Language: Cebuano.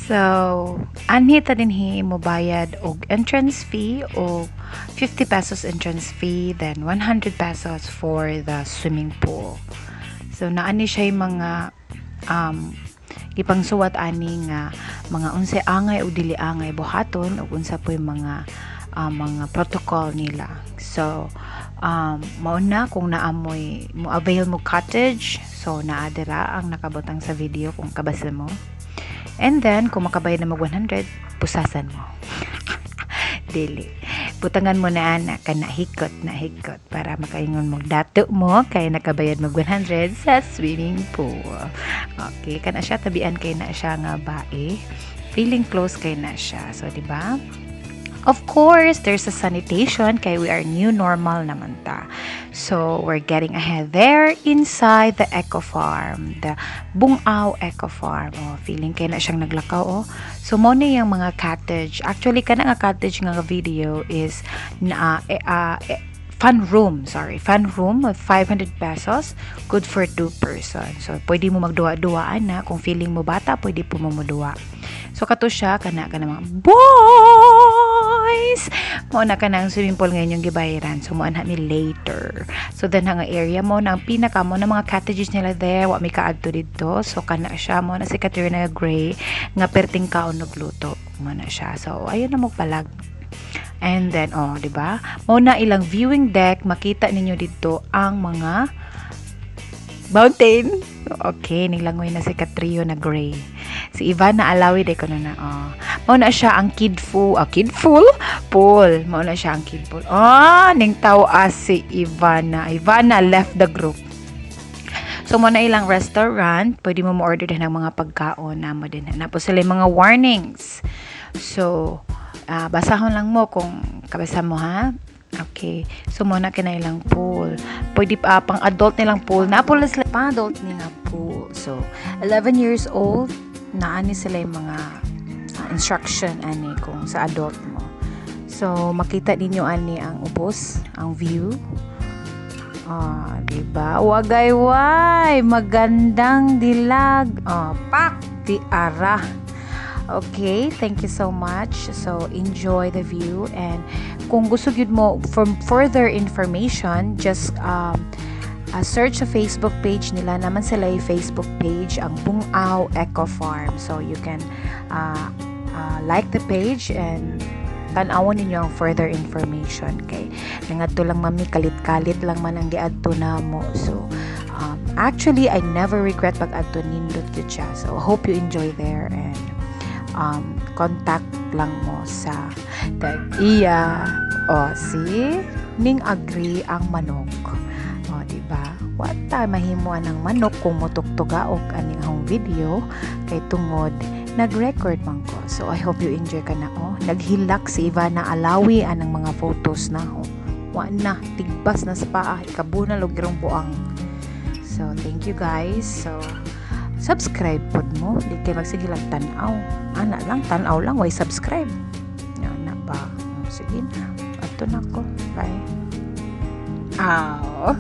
So, anhi ta dinhi mo bayad og entrance fee o 50 pesos entrance fee, then 100 pesos for the swimming pool. So, naani siya yung mga gipangsuwat ani nga mga unsay angay o dili angay buhaton ug unsa po'y mga protocol nila. So, mao na kung naamoy mo avail mo cottage, so naa dira ang nakabutang sa video kung kabasa mo. And then, kung makabayad na mag 100, pusasan mo. Dili. Butangan mo na ana kana hikot na hikot para makaingon mo dato mo kay nakabayad mag 100 sa swimming pool. Okay, kana siya tabian kay na siya nga bae. Feeling close kay na siya. So, di ba? Of course, there's a sanitation kay we are new normal naman ta. So, we're getting ahead there inside the eco farm, the Bungao Eco Farm. Oh, feeling kay na siyang naglakaw oh. So, mo na yung mga cottage. Actually, kana nga cottage nga video is na eh, fun room, sorry, fun room of 500 pesos, good for two person. So, pwede mo magduwa-duwaan na. Kung feeling mo bata, pwede po mo moduwa. So, kato siya, kana mga boys! Mo na ka ng swimming pool ngayon yung gibayaran. So, mo na mi later. So, then nga area mo na ang pinaka mo na mga cottages nila there, wa mi kaadto didto. So, kana siya mo na si Katrina Gray nga perting kaon nagluto. Mo na siya. So, ayun na mo palag. And then, oh, di ba? Mo na ilang viewing deck, makita ninyo dito ang mga mountain. Okay, nilangoy na si Katrio na gray. Si Ivana Alawi de ko na oh. Mao na siya ang kid full, ah, kid full pool. Mao na siya ang kid pool. Oh, ning taw si Ivana. Ivana left the group. So mo na ilang restaurant, pwede mo mo-order din ng mga pagkaon na mo din. Na po sila yung mga warnings. So, basahon lang mo kung kabasa mo ha. Okay. So, mo na kina ilang pool. Pwede pa pang adult nilang pool. Na po sila pang adult ni nga pool. So, 11 years old, naani sila yung mga instruction ani kung sa adult mo. So, makita ninyo ani ang ubos, ang view. Ah, di ba? Wagay way, magandang dilag. Ah, pak ti ara. Okay, thank you so much. So, enjoy the view and kung gusto gyud mo for further information, just search sa Facebook page nila. Naman sila yung Facebook page, ang Bungao Eco Farm. So, you can like the page and tan-awon ninyo ang further information kay nangadto lang mami, kalit-kalit lang man ang giadto namo. So actually, I never regret pag-adto. Nindot gyud siya. So hope you enjoy there and contact lang mo sa tag iya. O see, ning agree ang manok o, di ba? Wa ta mahimo ang manok kung mutuktugaok aning akong video kay tungod nag-record man ko. So I hope you enjoy ka na oh. Naghilak si Ivana Alawi anang mga photos na oh. Wa na tigbas na sa paa, ikabunal og irong buang. So thank you guys. So subscribe pod mo, di kay magsige lang tan-aw. Ana lang, tan-aw lang way subscribe. Ana ba? Sige na. Ato na ko. Bye. Aw.